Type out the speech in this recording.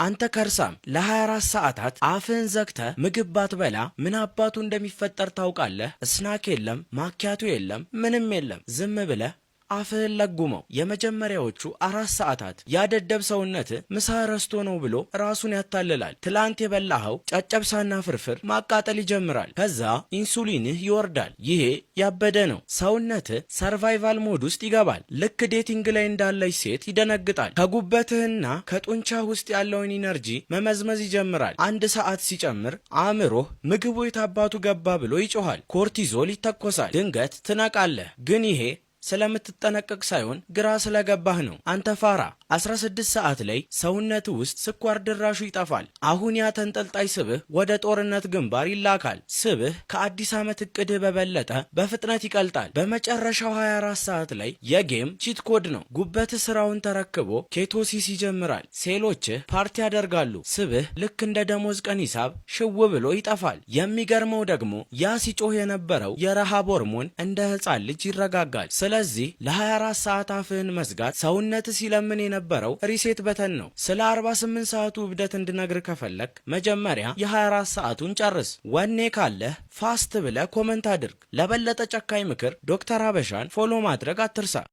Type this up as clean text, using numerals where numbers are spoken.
አንተ ከርሳም፣ ለ24 ሰዓታት አፍህን ዘግተህ ምግብ ባትበላ ምን አባቱ እንደሚፈጠር ታውቃለህ? Snack የለም፣ ማኪያቶ የለም፣ ምንም የለም። ዝም ብለህ አፍህን ለጉመው። የመጀመሪያዎቹ 4 ሰዓታት ያደደብ ሰውነት ምሳ ረስቶ ነው ብሎ ራሱን ያታልላል። ትላንት የበላኸው ጨጨብሳና ፍርፍር ማቃጠል ይጀምራል። ከዛ ኢንሱሊንህ ይወርዳል። ይሄ ያበደ ነው። ሰውነትህ survival mode ውስጥ ይገባል። ልክ dating ላይ እንዳለች ሴት ይደነግጣል። ከጉበትህና ከጡንቻህ ውስጥ ያለውን energy መመዝመዝ ይጀምራል። አንድ ሰዓት ሲጨምር አእምሮህ ምግቡ የታባቱ ገባ ብሎ ይጮኋል። Cortisol ይተኮሳል። ድንገት ትነቃለህ። ግን ይሄ ስለምትጠነቀቅ ሳይሆን ግራ ስለገባህ ነው። አንተ ፋራ፣ 16 ሰዓት ላይ ሰውነት ውስጥ ስኳር ድራሹ ይጠፋል። አሁን ያ ተንጠልጣይ ስብህ ወደ ጦርነት ግንባር ይላካል። ስብህ ከአዲስ ዓመት እቅድህ በበለጠ በፍጥነት ይቀልጣል። በመጨረሻው 24 ሰዓት ላይ የ game cheat code ነው። ጉበትህ ስራውን ተረክቦ ketosis ይጀምራል። ሴሎችህ ፓርቲ ያደርጋሉ። ስብህ ልክ እንደ ደሞዝ ቀን ሂሳብ ሽው ብሎ ይጠፋል። የሚገርመው ደግሞ ያ ሲጮህ የነበረው የረሃብ ሆርሞን እንደ ህፃን ልጅ ይረጋጋል። ስለዚህ ለ24 ሰዓት አፍህን መዝጋት ሰውነት ሲለምን የነበረው reset button ነው። ስለ 48 ሰዓቱ እብደት እንድነግር ከፈለክ መጀመሪያ የ24 ሰዓቱን ጨርስ። ወኔ ካለህ fast ብለህ comment አድርግ። ለበለጠ ጨካኝ ምክር ዶክተር አበሻን follow ማድረግ አትርሳ።